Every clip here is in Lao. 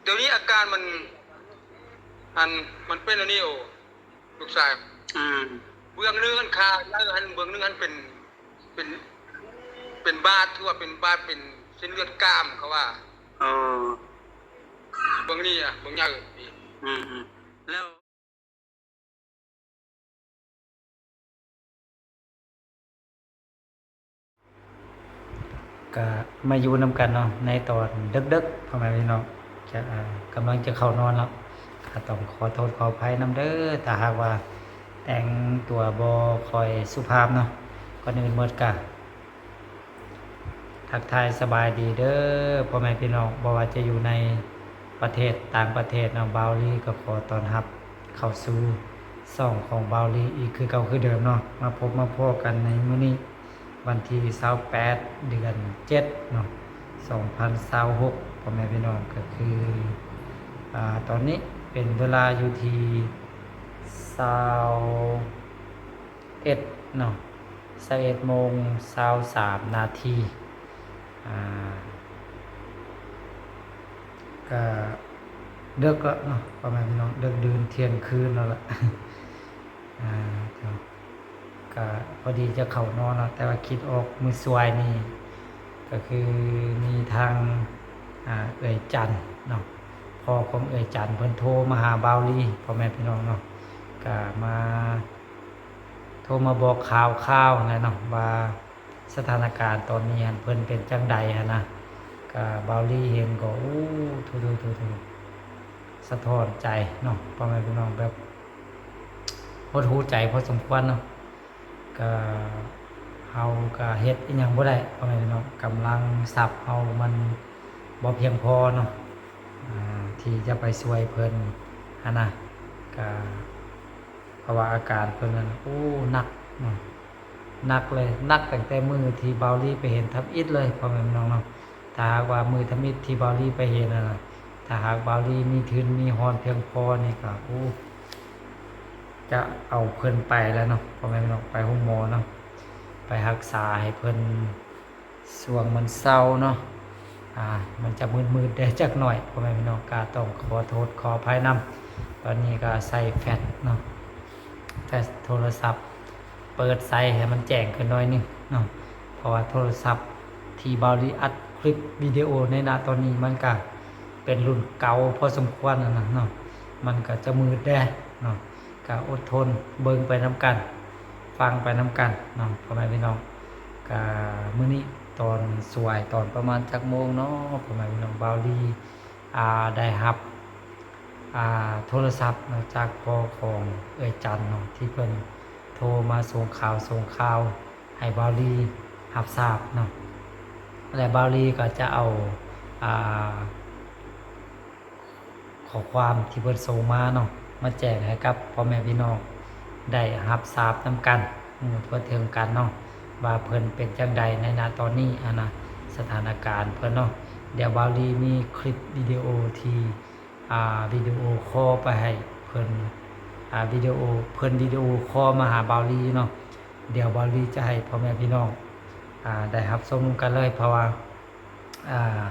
ດຽວນີ້ອາການມັນ ອັນ ມັນເປັນອັນນີ້ ໂອ້ ລູກຊາຍ ອືມ ເບື້ອງໜຶ່ງຫັ້ນຄາ ອັນເບື້ອງໜຶ່ງຫັ້ນເປັນ ເປັນ ເປັນບາດ ຄືວ່າເປັນບາດ ເປັນເສັ້ນເລືອດກ້າມ ເຂົາວ່າ ເອີ ເບິ່ງນີ້ອະ ເບິ່ງຍາກ ອືມໆ ແລ້ວ ກະມາຢູ່ນຳກັນເນາະ ໃນຕອນເດິກໆ ພໍ່ແມ່ພີ່ນ້ອງ ຈະ ເອີ ກຳລັງຈະເຂົ້ານອນແລ້ວ ກະຕ້ອງຂໍໂທດຂໍອະໄພນຳເດີ ຖ້າຫາກວ່າແຕ່ງຕົວບໍ່ຄ່ອຍສຸພາບເນາະ. ກ່ອນອື່ນໝົດກະ ທັກທາຍສະບາຍດີເດີພໍ່ແມ່ພີ່ນ້ອງ ບໍ່ວ່າຈະຢູ່ໃນປະເທດ ຕ່າງປະເທດເນາະ ບ່າວລີກໍຂໍຕ້ອນຮັບເຂົ້າສູ່ຊ່ອງຂອງບ່າວລີອີກຄືເກົ່າຄືເດີມເນາະ. ມາພົບມາພໍ້ກັນໃນມື້ນີ້ ວັນທີຊາວແປດ ເດືອນເຈັດເນາະ ສອງພັນຊາວຫົກ ພໍ່ແມ່ພີ່ນ້ອງ ກໍຄື ອາ ຕອນນີ້ເປັນເວລາຢູ່ທີ່ຊາວເອັດເນາະ ຊາວເອັດໂມງຊາວສາມນາທີ ອາ ກະເດິກແລ້ວເນາະ ພໍ່ແມ່ພີ່ນ້ອງ ເດິກດື່ນ ທ່ຽງຄືນແລ້ວລະ ອາ ກະພໍດີຈະເຂົ້ານອນແລ້ວ ແຕ່ວ່າຄິດອອກມື້ສວາຍນີ້ ກະຄືມີທາງ ອາ ເອື້ອຍຈັນເນາະ ພໍ່ຂອງເອື້ອຍຈັນ ເພິ່ນໂທມາຫາບ່າວລີ ພໍ່ແມ່ພີ່ນ້ອງເນາະ ກະມາ ໂທມາບອກຂ່າວຄາວຫັ້ນແຫຼະເນາະ ວ່າສະຖານະການຕອນນີ້ຫັ້ນເພິ່ນເປັນຈັ່ງໃດຫັ້ນນະ. ກະບ່າວລີເຫັນກໍ ໂອ້ ໂທ້ໆ ສະທ້ອນໃຈເນາະ ພໍ່ແມ່ພີ່ນ້ອງ ແບບຫົດຫູ່ໃຈພໍສົມຄວນເນາະ. ກະ ເຮົາກະເຮັດອີ່ຫຍັງບໍ່ໄດ້ ພໍ່ແມ່ພີ່ນ້ອງ ກຳລັງຊັບເຮົາມັນບໍ່ພຽງພໍເນາະ ອາ ທີ່ຈະໄປຊ່ວຍເພິ່ນຫັ້ນນະ. ກະ ເພາະວ່າອາການເພິ່ນນັ້ນ ໂອ້ ໜັກເນາະ ໜັກເລີຍ ໜັກຕັ້ງແຕ່ມື້ທີ່ບ່າວລີໄປເຫັນທຳອິດເລີຍ ພໍ່ແມ່ພີ່ນ້ອງເນາະ. ຖ້າຫາກວ່າມື້ທຳອິດທີ່ບ່າວລີໄປເຫັນຫັ້ນນະ ຖ້າຫາກບ່າວລີມີທຶນມີຮອນພຽງພໍນີ້ກໍ ໂອ້ ຈະເອົາເພິ່ນໄປແລ້ວເນາະ ພໍ່ແມ່ພີ່ນ້ອງ ໄປໂຮງໝໍເນາະ ໄປຮັກສາໃຫ້ເພິ່ນ ຊ່ວງມັນເຊົາເນາະ ອາ ມັນຈະມືດໆແດ່ຈັກໜ້ອຍ ພໍ່ແມ່ພີ່ນ້ອງ ກະຕ້ອງຂໍໂທດຂໍອະໄພນຳ. ຕອນນີ້ກະໃສ່ແຟລຊເນາະ ແຟລຊໂທລະສັບ ເປີດໃສ່ໃຫ້ມັນແຈ້ງຂຶ້ນໜ້ອຍໜຶ່ງເນາະ ເພາະວ່າໂທລະສັບທີ່ບ່າວລີອັດຄລິບວິດີໂອໃນນະຕອນນີ້ ມັນກະເປັນລຸ້ນເກົ່າພໍສົມຄວນຫັ້ນນະເນາະ ມັນກະຈະມືດແດ່ເນາະ. ກະອົດທົນເບິ່ງໄປນຳກັນ ຟັງໄປນຳກັນເນາະ ພໍ່ແມ່ພີ່ນ້ອງ. ກະມື້ນີ້ຕອນສວາຍ ຕອນປະມານຈັກໂມງເນາະ ພໍ່ແມ່ພີ່ນ້ອງ ບ່າວລີ ອາ ໄດ້ຮັບ ອາ ໂທລະສັບເນາະ ຈາກພໍ່ຂອງເອື້ອຍຈັນເນາະ ທີ່ເພິ່ນໂທມາສົ່ງຂ່າວ ສົ່ງຂ່າວໃຫ້ບ່າວລີຮັບຊາບເນາະ ແລະ ບ່າວລີກໍຈະເອົາ ອາ ຂໍ້ຄວາມທີ່ເພິ່ນສົ່ງມາເນາະ ມາແຈ້ງໃຫ້ກັບພໍ່ແມ່ພີ່ນ້ອງໄດ້ຮັບຊາບນຳກັນ ຮູ້ທົ່ວເຖິງກັນເນາະ ວ່າເພິ່ນເປັນຈັ່ງໃດໃນນະຕອນນີ້ຫັ້ນນະ ສະຖານະການເພິ່ນເນາະ. ດຽວບ່າວລີມີຄລິບວິດີໂອທີ່ ອາ ວິດີໂອຄໍໄປໃຫ້ເພິ່ນ ອາ ວິດີໂອ ເພິ່ນວິດີໂອຄໍມາຫາບ່າວລີເນາະ. ດຽວບ່າວລີຈະໃຫ້ພໍ່ແມ່ພີ່ນ້ອງ ອາ ໄດ້ຮັບຊົມນຳກັນເລີຍ ເພາະວ່າ ອ່າ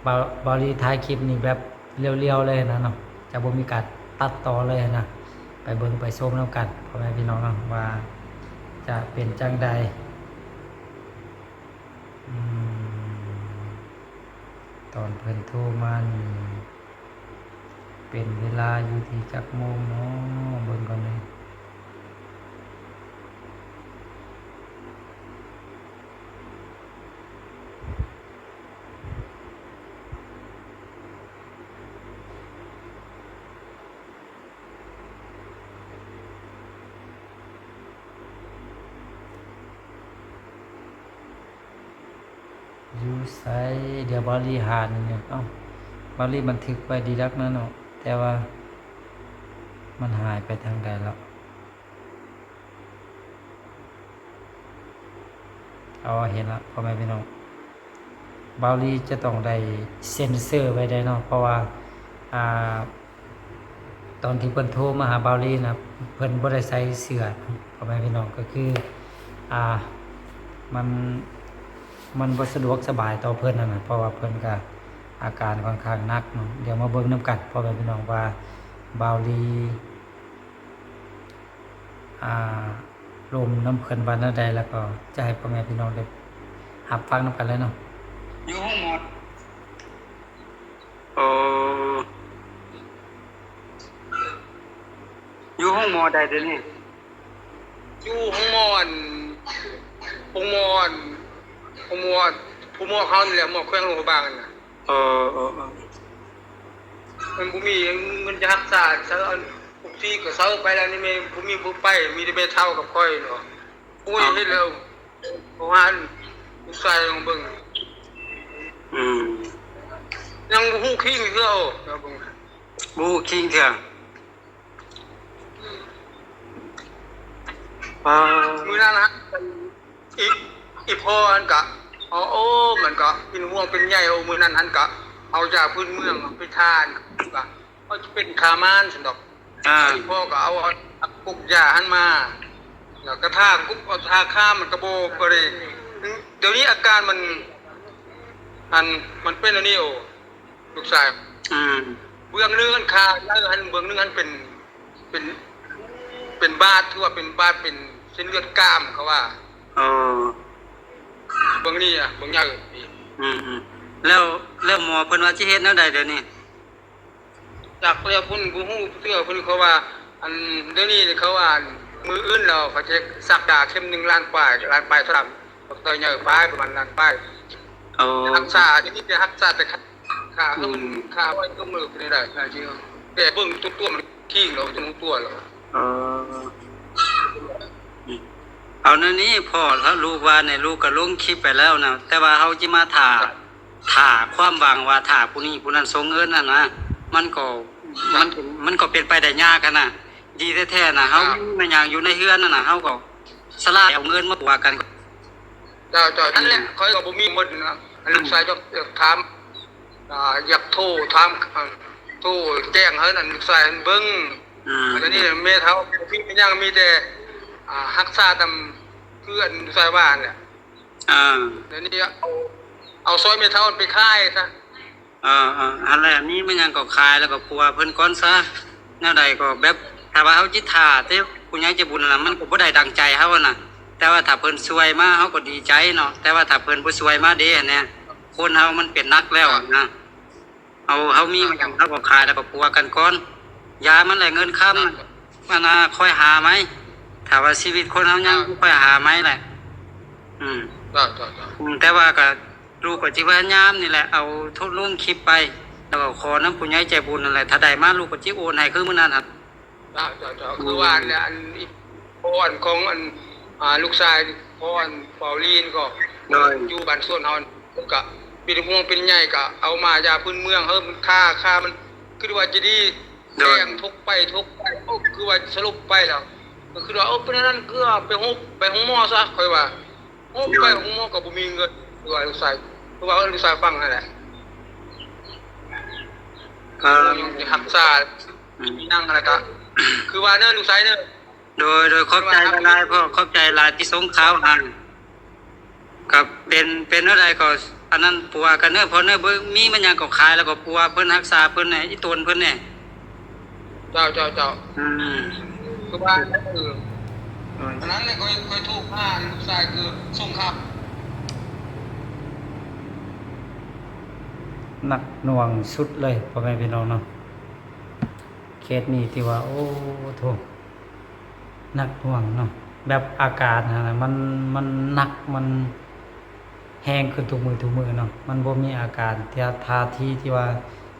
ບ່າວ ບ່າວລີຖ່າຍຄລິບນີ້ແບບລຽວໆເລີຍນະເນາະ ຈະບໍ່ມີການຕັດຕໍ່ເລີຍນະ. ໄປເບິ່ງໄປຊົມນຳກັນ ພໍ່ແມ່ພີ່ນ້ອງເນາະ ວ່າຈະເປັນຈັ່ງໃດ. ອືມ ຕອນເພິ່ນໂທມານີ້ ເປັນເວລາຢູ່ທີ່ຈັກໂມງເນາະ ເບິ່ງກ່ອນເດີ. ຢູ່ໃສ? ດຽວບ່າວລີຫາໜຶ່ງ ເອົ້າ ບ່າວລີບັນທຶກໄວ້ດີດັກນະເນາະ ແຕ່ວ່າມັນຫາຍໄປທາງໃດແລ້ວ? ອໍ ເຫັນລະ ພໍ່ແມ່ພີ່ນ້ອງ ບ່າວລີຈະຕ້ອງໄດ້ເຊັນເຊີໄວ້ໄດ້ເນາະ ເພາະວ່າ ອ່າ ຕອນທີ່ເພິ່ນໂທມາຫາບ່າວລີນະ ເພິ່ນບໍ່ໄດ້ໃສ່ເສື້ອ ພໍ່ແມ່ພີ່ນ້ອງ ກໍຄື ອ່າ ມັນ ມັນບໍ່ສະດວກສະບາຍຕໍ່ເພິ່ນຫັ້ນນະ ເພາະວ່າເພິ່ນກະ ອາການຂ້ອນຂ້າງໜັກເນາະ. ດຽວມາເບິ່ງນຳກັນ ພໍ່ແມ່ພີ່ນ້ອງ ວ່າບ່າວລີ ອ່າ ລົມນຳເພິ່ນວ່າແນວໃດ ແລ້ວກໍຈະໃຫ້ພໍ່ແມ່ພີ່ນ້ອງໄດ້ຮັບຟັງນຳກັນເລີຍເນາະ. ຢູ່ໂຮງໝໍ ໂອ້ ຢູ່ໂຮງໝໍໃດດຽວນີ້? ຢູ່ໂຮງໝໍອັນ ໂຮງໝໍອັນ ໂຮງໝໍ ໂຮງໝໍເຮົານີ້ແຫຼະ ໝໍແຂວງຫຼວງພະບາງຫັ້ນນະ. ເອີ ເອີ ເອີ ມັນບໍ່ມີເງິນຈະຮັກສາ ເຊົາອັນ ປົກກະຕິກໍເຊົາໄປແລ້ວນີ້ ແມ່ບໍ່ມີຜູ້ໄປ ມີແຕ່ແມ່ເຖົ້າກັບຂ້ອຍເນາະ. ໂອ້ຍ ເຮັດແລ້ວ ເພາະວ່າອັນ ລູກຊາຍລອງເບິ່ງ ອືມ ຍັງບໍ່ຮູ້ຄີງເທື່ອ ເອົາເບິ່ງ ບໍ່ຮູ້ຄີງເທື່ອ. ອືມ ປາ ມື້ນັ້ນຫັ້ນ ອີ ອີພໍ່ຫັ້ນກະ ໂອ້ ມັນກະເປັນຫ່ວງເປັນໃຍ. ໂອ້ ມື້ນັ້ນຫັ້ນກະເອົາຢາພື້ນເມືອງໄປທານ ກະ ເຮົາຈະເປັນຂ້າມານຊັ້ນດອກ. ອ່າ ອີ່ພໍ່ກໍເອົາ ເອົາກົກຢາຫັ້ນມາ ແລ້ວກໍທາກຸບ ເອົາທາຄາ ມັນກໍບໍ່ ບໍ່ໄດ້. ດຽວນີ້ອາການມັນ ອັນ ມັນເປັນອັນນີ້ ໂອ້ ລູກຊາຍ. ອືມ ເບື້ອງໜຶ່ງຫັ້ນຄາໃນຫັ້ນ ເບື້ອງໜຶ່ງຫັ້ນເປັນ ເປັນ ເປັນບາດ ຖືວ່າເປັນບາດ ເປັນເສັ້ນເລືອດກ້າມ ເຂົາວ່າ. ເອີ ເບິ່ງນີ້ອະ ເບິ່ງຍາກ. ອືມໆ ແລ້ວ ແລ້ວໝໍເພິ່ນວ່າຊິເຮັດແນວໃດດຽວນີ້? ຈັກແລ້ວ ເພິ່ນບໍ່ຮູ້ເທື່ອ ເພິ່ນເຂົາວ່າ ອັນ ດຽວນີ້ເຂົາວ່າ ມື້ອື່ນແລ້ວເຂົາຈະສັກຢາເຂັມໜຶ່ງລ້ານປາຍ ລ້ານປາຍເທົ່ານັ້ນ ເຂົາໃສ່ໃຫຍ່ປາຍ ປະມານລ້ານປາຍ. ໂອ້ ຮັກສາ ດຽວນີ້ຈະຮັກສາແຕ່ຂາ ຂາ ອືມ ຂາໄວ້ຕົວມື ເປັນໄດ້ ແຕ່ເບິ່ງຕົວ ຕົວມັນຄີງແລ້ວ ຕົວແລ້ວ. ເອີ ເອົາແນວນີ້ພໍ່ ຖ້າລູກວ່ານີ້ ລູກກໍລົງຄລິບໄປແລ້ວນະ ແຕ່ວ່າເຮົາຊິມາຖ້າ ຖ້າຄວາມຫວັງວ່າຖ້າຜູ້ນີ້ຜູ້ນັ້ນສົ່ງເງິນຫັ້ນນະ ມັນກໍ ມັນ ມັນກໍເປັນໄປໄດ້ຍາກຫັ້ນນະ. ດີແທ້ໆນະ ເຮົາມີມາຫຍັງຢູ່ໃນເຮືອນຫັ້ນນະ ເຮົາກໍສະຫຼາຍເອົາເງິນມາປົວກັນ. ເຈົ້າ ເຈົ້າ ນັ້ນແຫຼະ ຂ້ອຍກໍບໍ່ມີໝົດນະ. ອັນລູກຊາຍຢາກ ຢາກຖາມ ອ່າ ຢາກໂທຖາມ ໂທແຈ້ງໃຫ້ອັນລູກຊາຍຫັ້ນເບິ່ງ. ອືມ ອັນນີ້ແມ່ເຖົ້າບໍ່ມີຫຍັງ ມີແຕ່ ອ່າ ຮັກສາຕາມ ຄືອັນລູກຊາຍວ່າຫັ້ນແຫຼະ. ອ່າ ດຽວນີ້ເອົາ ເອົາຊອຍແມ່ເຖົ້າໄປຂາຍຊະ. ເອີໆ ຫັ້ນແຫຼະ ມີແມ່ນຫຍັງກໍຂາຍ ແລ້ວກໍປົວເພິ່ນກ່ອນຊະ. ແນວໃດກໍແບບ ຖ້າວ່າເຮົາຈິດຖ້າແຕ່ຜູ້ໃຫຍ່ໃຈບຸນນະ ມັນກໍບໍ່ໄດ້ດັ່ງໃຈເຮົານະ. ແຕ່ວ່າຖ້າເພິ່ນຊ່ວຍມາ ເຮົາກໍດີໃຈເນາະ. ແຕ່ວ່າຖ້າເພິ່ນບໍ່ຊ່ວຍມາເດ ອັນເນີ້ຍ ຄົນເຮົາມັນເປັນໜັກແລ້ວນະ. ເຮົາ ເຮົາມີຫຍັງເຮົາກໍຂາຍ ແລ້ວກໍປົວກັນກ່ອນ. ຢາມັນແຫຼະ ເງິນຄຳ ອັນນ່າ ຄ່ອຍຫາໃໝ່. ຖ້າວ່າຊີວິດຄົນເຮົາຍັງ ຄ່ອຍຫາໃໝ່ແຫຼະ. ອືມ ເຈົ້າ ເຈົ້າ ເຈົ້າ ອືມ ແຕ່ວ່າກໍ ລູກກໍຊິພະຍາຍາມນີ້ແຫຼະ ເອົາໂທລົງຄລິບໄປ ແລ້ວກໍຂໍນຳຜູ້ໃຫຍ່ໃຈບຸນນັ້ນແຫຼະ. ຖ້າໄດ້ມາ ລູກກໍຊິໂອນໃຫ້ຄືມື້ນັ້ນຫັ້ນ. ເຈົ້າ ເຈົ້າ ເຈົ້າ ຄືວ່າອັນ ອັນ ພໍ່ອັນຂອງອັນ ອ່າ ລູກຊາຍ ພໍ່ອັນເປົາລີນກໍ ໂດຍ ຢູ່ບ້ານສວນເຮົາ ກໍເປັນຫ່ວງເປັນໃຍ ກໍເອົາມາຢາພື້ນເມືອງ ເອີ ມັນຄາ ຄາມັນ ຄິດວ່າຈະດີ. ໂດຍ ແຕ່ງທົກໄປທົກໄປ ໂອ້ ຄືວ່າສະຫຼົບໄປແລ້ວ ກໍຄິດວ່າ ເອີ ເປັນອັນນັ້ນ ຄືວ່າໄປໂຮງ ໄປໂຮງໝໍຊະ ຂ້ອຍວ່າ. ໂອ້ ໂດຍ ໄປໂຮງໝໍກໍບໍ່ມີເງິນ ຄືວ່າລູກຊາຍ ຄືວ່າເອີ້ນລູກຊາຍຟັງຫັ້ນແຫຼະ. ກໍຍັງຊິຮັກສາ ອືມ ມີໜັງຫັ້ນແຫຼະ ກໍຄືວ່າເດີລູກຊາຍເດີ. ໂດຍ ໂດຍ ຂອບໃຈຫຼາຍໆ ພໍ່ ຂອບໃຈຫຼາຍທີ່ສົ່ງຂ່າວໃຫ້. ກໍເປັນ ເປັນແນວໃດກໍອັນນັ້ນປົວກັນເດີພໍ່ເດີ ມີມັນຫຍັງກໍຂາຍ ແລ້ວກໍປົວເພິ່ນ ຮັກສາເພິ່ນແດ່ ອີ່ຕົນເພິ່ນແດ່. ເຈົ້າ ເຈົ້າ ເຈົ້າ ອືມ ຄືວ່າ ເອີ ໂດຍ ອັນນັ້ນແຫຼະ ຂ້ອຍ ຂ້ອຍໂທຫາລູກຊາຍ ຄືສົ່ງຂ່າວ ໜັກໜ່ວງສຸດເລີຍ ພໍ່ແມ່ພີ່ນ້ອງເນາະ. ເຄສນີ້ຖືວ່າ ໂອ້ ໂທ້ ໜັກໜ່ວງເນາະ ແບບອາການຫັ້ນນະ ມັນ ມັນໜັກ ມັນແຮງຂຶ້ນທຸກມື້ ທຸກມື້ເນາະ. ມັນບໍ່ມີອາການ ທ່າ ທ່າທີທີ່ວ່າ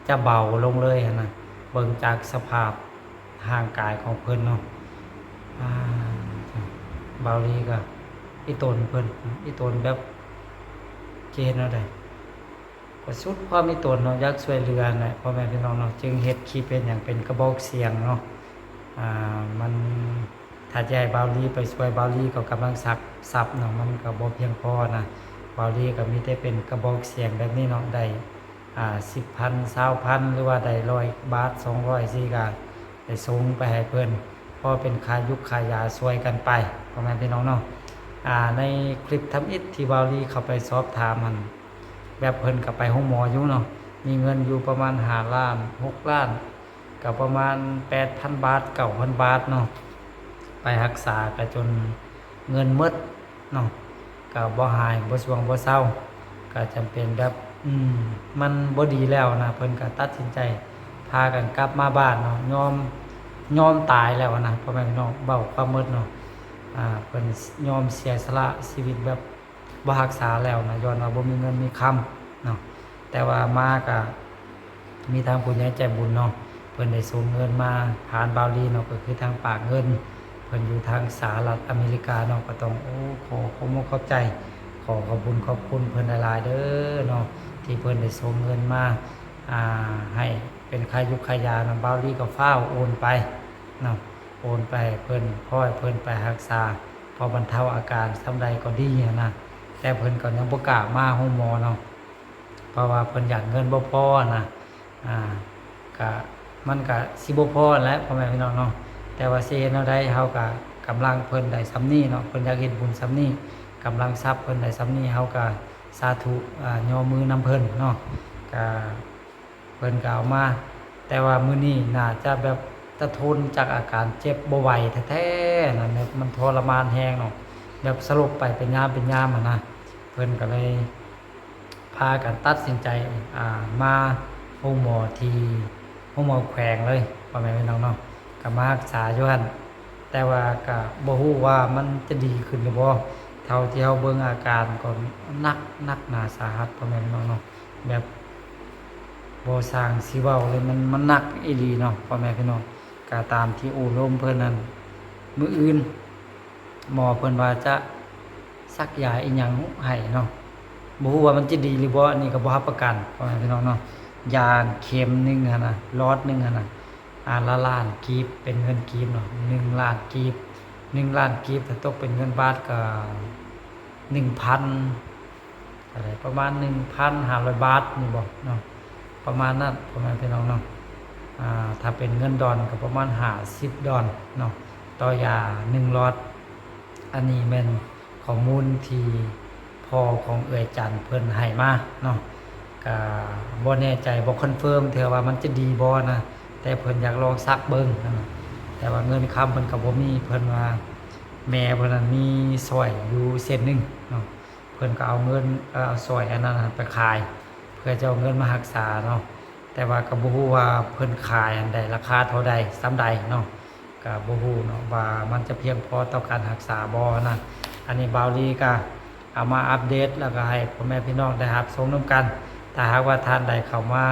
ຈະເບົາລົງເລີຍຫັ້ນນະ ເບິ່ງຈາກສະພາບຮ່າງກາຍຂອງເພິ່ນເນາະ. ອ່າ ບ່າວລີກໍອີ່ຕົນເພິ່ນ ອີ່ຕົນແບບ ຊິເຮັດແນວໃດ? ກໍສຸດຄວາມມີຕົນເນາະ ຢາກຊ່ວຍເຫຼືອແຫຼະ ພໍ່ແມ່ພີ່ນ້ອງເນາະ ຈຶ່ງເຮັດຄລິບເຮັດຫຍັງເປັນກະບອກສຽງເນາະ. ອ່າ ມັນ ຖ້າຈະໃຫ້ບ່າວລີໄປຊ່ວຍ ບ່າວລີກໍກຳລັງສັກຊັບເນາະ ມັນກໍບໍ່ພຽງພໍນະ. ບ່າວລີກໍມີແຕ່ເປັນກະບອກສຽງແບບນີ້ເນາະ ໄດ້ ອ່າ ສິບພັນ ຊາວພັນ ຫຼືວ່າໄດ້ຮ້ອຍບາດ ສອງຮ້ອຍ ຊີ້ ກໍໄດ້ສົ່ງໄປໃຫ້ເພິ່ນ ພໍເປັນຄ່າຢູກຄ່າຢາຊ່ວຍກັນໄປ ພໍ່ແມ່ພີ່ນ້ອງເນາະ. ອ່າ ໃນຄລິບທຳອິດທີ່ບ່າວລີເຂົ້າໄປສອບຖາມຫັ້ນ ແບບເພິ່ນກໍໄປໂຮງໝໍຢູ່ເນາະ ມີເງິນຢູ່ປະມານຫ້າລ້ານ ຫົກລ້ານ ກໍປະມານແປດພັນບາດ ເກົ້າພັນບາດເນາະ ໄປຮັກສາກໍຈົນເງິນໝົດເນາະ ກໍບໍ່ຫາຍ ບໍ່ຊ່ວງ ບໍ່ເຊົາ ກໍຈຳເປັນແບບ ອືມ ມັນບໍ່ດີແລ້ວນະ ເພິ່ນກໍຕັດສິນໃຈພາກັນກັບມາບ້ານເນາະ ຍອມ ຍອມຕາຍແລ້ວນະ ພໍ່ແມ່ພີ່ນ້ອງ ເວົ້າຄວາມໝົດເນາະ ອາ ເພິ່ນຍອມເສຍສະຫຼະຊີວິດແບບ ບໍ່ຮັກສາແລ້ວນະ ຍ້ອນວ່າບໍ່ມີເງິນມີຄຳເນາະ ແຕ່ວ່າມາກະມີທາງຜູ້ໃຫຍ່ໃຈບຸນເນາະ ເພິ່ນໄດ້ສົ່ງເງິນມາຜ່ານບ່າວລີເນາະ ກໍຄືທາງປາກເງິນ ເພິ່ນຢູ່ທາງສະຫະລັດອາເມລິກາເນາະ ກໍຕ້ອງ ໂອ້ ຂໍຂອບອົກຂອບໃຈ ຂໍຂອບບຸນຂອບຄຸນເພິ່ນຫຼາຍໆເດີເນາະ ທີ່ເພິ່ນໄດ້ສົ່ງເງິນມາ ອ່າ ໃຫ້ເປັນຄ່າຢູ່ຄ່າຢານຳ ບ່າວລີກໍຟ້າວໂອນໄປເນາະ ໂອນໄປໃຫ້ເພິ່ນ ຂໍໃຫ້ເພິ່ນໄປຮັກສາ ພໍບັນເທົາອາການສ່ຳໃດກໍດີຫັ້ນນະ ແຕ່ເພິ່ນກໍຍັງບໍ່ກ້າມາໂຮງໝໍເນາະ ເພາະວ່າເພິ່ນຢ້ານເງິນບໍ່ພໍຫັ້ນນະ ອາ ກະ ມັນກະຊິບໍ່ພໍຫັ້ນແຫຼະ ພໍ່ແມ່ພີ່ນ້ອງເນາະ ແຕ່ວ່າຊິເຮັດແນວໃດ ເຮົາກະກຳລັງເພິ່ນໄດ້ສ່ຳນີ້ເນາະ ເພິ່ນຢາກເຮັດບຸນສ່ຳນີ້ ກຳລັງຊັບເພິ່ນໄດ້ສ່ຳນີ້ ເຮົາກະສາທຸ ອາ ຍໍມືນຳເພິ່ນເນາະ ກະ ເພິ່ນກໍເອົາມາ ແຕ່ວ່າມື້ນີ້ໜ້າຈະແບບຈະທົນຈາກອາການເຈັບບໍ່ໄຫວແທ້ໆນະ ແບບມັນທໍລະມານແຮງເນາະ ແບບສະຫຼົບໄປເປັນຍາມເປັນຍາມຫັ້ນນະ ເພິ່ນກໍເລີຍພາກັນຕັດສິນໃຈ ອ່າ ມາໂຮງໝໍທີ່ ໂຮງໝໍແຂວງເລີຍ ພໍ່ແມ່ພີ່ນ້ອງເນາະ ກໍມາຮັກສາຢູ່ຫັ້ນ ແຕ່ວ່າກໍບໍ່ຮູ້ວ່າມັນຈະດີຂຶ້ນຫຼືບໍ່ ເທົ່າທີ່ເຮົາເບິ່ງອາການກໍໜັກ ໜັກໜາສາຫັດ ພໍ່ແມ່ພີ່ນ້ອງເນາະ. ແບບບໍ່ຊ່າງຊິເວົ້າເລີຍ ມັນ ມັນໜັກອີ່ຫຼີເນາະ ພໍ່ແມ່ພີ່ນ້ອງ. ກະຕາມທີ່ໂອ້ລົມເພິ່ນນັ້ນ ມື້ອື່ນໝໍເພິ່ນວ່າຈະສັກຢາອີ່ຫຍັງໃຫ້ເນາະ ບໍ່ຮູ້ວ່າມັນຈະດີຫຼືບໍ່ ອັນນີ້ກໍບໍ່ຮັບປະກັນ ພໍ່ແມ່ພີ່ນ້ອງເນາະ. ຢາເຂັມໜຶ່ງຫັ້ນນະ ຫຼອດໜຶ່ງຫັ້ນນະ ອາ ລະລ້ານກີບ ເປັນເງິນກີບເນາະ ໜຶ່ງລ້ານກີບ ໜຶ່ງລ້ານກີບ ຖ້າຕົກເປັນເງິນບາດກໍໜຶ່ງພັນ ເທົ່າໃດ ປະມານໜຶ່ງພັນຫ້າຮ້ອຍບາດນີ້ບໍເນາະ ປະມານນັ້ນ ພໍ່ແມ່ພີ່ນ້ອງເນາະ. ອາ ຖ້າເປັນເງິນດອນກໍປະມານຫ້າສິບດອນເນາະ ຕໍ່ຢາໜຶ່ງຫຼອດ. ອັນນີ້ແມ່ນຂໍ້ມູນທີ່ພໍ່ຂອງເອື້ອຍຈັນເພິ່ນໃຫ້ມາເນາະ ກະບໍ່ແນ່ໃຈ ບໍ່ຄອນເຟີມເທື່ອວ່າມັນຈະດີບໍ່ນະ ແຕ່ເພິ່ນຢາກລອງສັກເບິ່ງນະ. ແຕ່ວ່າເງິນຄຳເພິ່ນກໍບໍ່ມີ ເພິ່ນວ່າແມ່ເພິ່ນນັ້ນມີສ້ອຍຢູ່ເສັ້ນໜຶ່ງເນາະ ເພິ່ນກໍເອົາເງິນ ເອົາ ເອົາສ້ອຍອັນນັ້ນໄປຂາຍ ເພື່ອຈະເອົາເງິນມາຮັກສາເນາະ. ແຕ່ວ່າກໍບໍ່ຮູ້ວ່າເພິ່ນຂາຍອັນໃດ ລາຄາເທົ່າໃດ ສ່ຳໃດເນາະ ກໍບໍ່ຮູ້ເນາະວ່າມັນຈະພຽງພໍຕໍ່ການຮັກສາບໍ່ນະ. ອັນນີ້ບ່າວລີກໍເອົາມາອັບເດດ ແລ້ວກໍໃຫ້ພໍ່ແມ່ພີ່ນ້ອງໄດ້ຮັບຊົມນຳກັນ. ຖ້າຫາກວ່າທ່ານໃດເຂົ້າມາ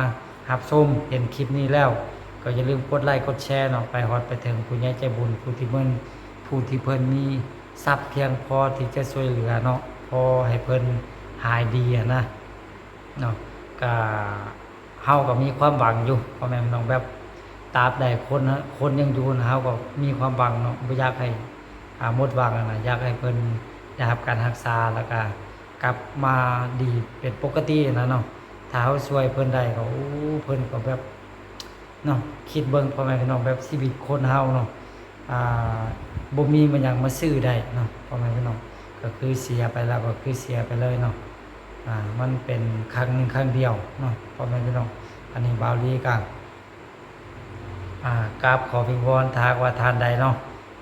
ຮັບຊົມເຫັນຄລິບນີ້ແລ້ວ ກໍຢ່າລືມກົດໄລກົດແຊເນາະ ໄປຮອດໄປເຖິງຜູ້ໃຫຍ່ໃຈບຸນ ຜູ້ທີ່ເພິ່ນ ຜູ້ທີ່ເພິ່ນມີຊັບພຽງພໍທີ່ຈະຊ່ວຍເຫຼືອເນາະ ພໍໃຫ້ເພິ່ນຫາຍດີຫັ້ນນະ ເນາະ. ກະ ເຮົາກໍມີຄວາມຫວັງຢູ່ ພໍ່ແມ່ພີ່ນ້ອງ ແບບຕາບໃດຄົນ ຄົນຍັງຢູ່ນະ ເຮົາກໍມີຄວາມຫວັງເນາະ ບໍ່ຢາກໃຫ້ ອາ ໝົດຫວັງຫັ້ນນະ ຢາກໃຫ້ເພິ່ນໄດ້ຮັບການຮັກສາ ແລ້ວກະກັບມາດີເປັນປົກກະຕິຫັ້ນນະເນາະ. ຖ້າເຮົາຊ່ວຍເພິ່ນໄດ້ກໍ ໂອ້ ເພິ່ນກໍແບບ ເນາະ ຄິດເບິ່ງ ພໍ່ແມ່ພີ່ນ້ອງ ແບບຊີວິດຄົນເຮົາເນາະ ອ່າ ບໍ່ມີມາຫຍັງມາຊື້ໄດ້ເນາະ ພໍ່ແມ່ພີ່ນ້ອງ ກໍຄືເສຍໄປແລ້ວກໍຄືເສຍໄປເລີຍເນາະ. ອ່າ ມັນເປັນຄັ້ງໜຶ່ງຄັ້ງດຽວເນາະ ພໍ່ແມ່ພີ່ນ້ອງ. ອັນນີ້ບ່າວລີກໍ ອ່າ ກາບຂໍວິງວອນ ຖ້າຫາກວ່າທ່ານໃດເນາະ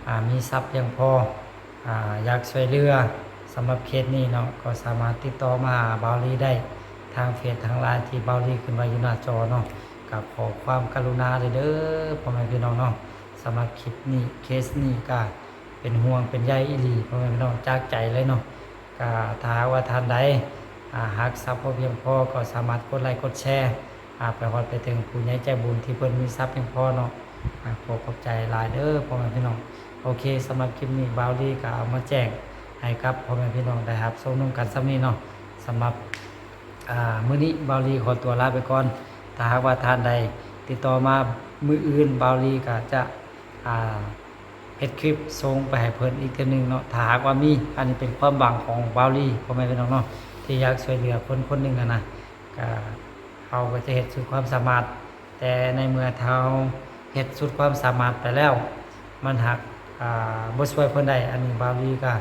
ອ່າ ມີຊັບພຽງພໍ ອ່າ ຢາກຊ່ວຍເຫຼືອ ສຳລັບເຄສນີ້ເນາະ ກໍສາມາດຕິດຕໍ່ມາຫາບ່າວລີໄດ້ ທາງເຟສທາງລາຍທີ່ບ່າວລີຂຶ້ນໄວ້ຢູ່ໜ້າຈໍເນາະ. ກໍຂໍຄວາມກະລຸນາເດີ ເດີ ພໍ່ແມ່ພີ່ນ້ອງເນາະ. ສຳລັບຄລິບນີ້ ເຄສນີ້ກໍເປັນຫ່ວງເປັນໃຍອີ່ຫຼີ ພໍ່ແມ່ພີ່ນ້ອງ ຈາກໃຈເລີຍເນາະ. ກໍຖ້າຫາກວ່າທ່ານໃດ ອ່າ ຮັກຊັບພໍພຽງພໍ ກໍສາມາດກົດໄລກົດແຊ ອ່າ ໄປຮອດໄປເຖິງຜູ້ໃຫຍ່ໃຈບຸນທີ່ເພິ່ນມີຊັບພຽງພໍເນາະ. ອ່າ ຂໍຂອບໃຈຫຼາຍເດີ ພໍ່ແມ່ພີ່ນ້ອງ. ໂອເຄ ສຳລັບຄລິບນີ້ ບ່າວລີກໍເອົາມາແຈ້ງໃຫ້ກັບພໍ່ແມ່ພີ່ນ້ອງໄດ້ຮັບຊົມນຳກັນສ່ຳນີ້ເນາະ. ສຳລັບ ອ່າ ມື້ນີ້ບ່າວລີຂໍຕົວລາໄປກ່ອນ. ຖ້າຫາກວ່າທ່ານໃດຕິດຕໍ່ມາມື້ອື່ນ ບ່າວລີກໍຈະ ອ່າ ເຮັດຄລິບສົ່ງໄປໃຫ້ເພິ່ນອີກເທື່ອໜຶ່ງເນາະ ຖ້າຫາກວ່າມີ. ອັນນີ້ເປັນຄວາມຫວັງຂອງບ່າວລີ ພໍ່ແມ່ພີ່ນ້ອງເນາະ ທີ່ຢາກຊ່ວຍເຫຼືອຄົນຄົນໜຶ່ງຫັ້ນນະ. ກໍ ເຮົາກໍຈະເຮັດສຸດຄວາມສາມາດ ແຕ່ໃນເມື່ອເຮົາເຮັດສຸດຄວາມສາມາດໄປແລ້ວ ມັນຫາກ ອ່າ ບໍ່ຊ່ວຍເພິ່ນໄດ້ ອັນນີ້ບ່າວລີກໍ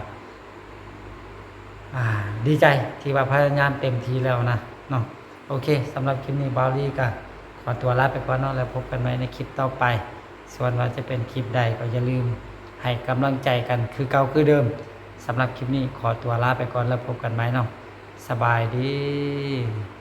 ອ່າ ດີໃຈທີ່ວ່າພະຍາຍາມເຕັມທີ່ແລ້ວນະເນາະ. ໂອເຄ ສຳລັບຄລິບນີ້ ບ່າວລີກະຂໍຕົວລາໄປກ່ອນເນາະ ແລ້ວພົບກັນໃໝ່ໃນຄລິບຕໍ່ໄປ. ສ່ວນວ່າຈະເປັນຄລິບໃດກໍຢ່າລືມໃຫ້ກຳລັງໃຈກັນຄືເກົ່າຄືເດີມ. ສຳລັບຄລິບນີ້ຂໍຕົວລາໄປກ່ອນ ແລ້ວພົບກັນໃໝ່ເນາະ. ສະບາຍດີ.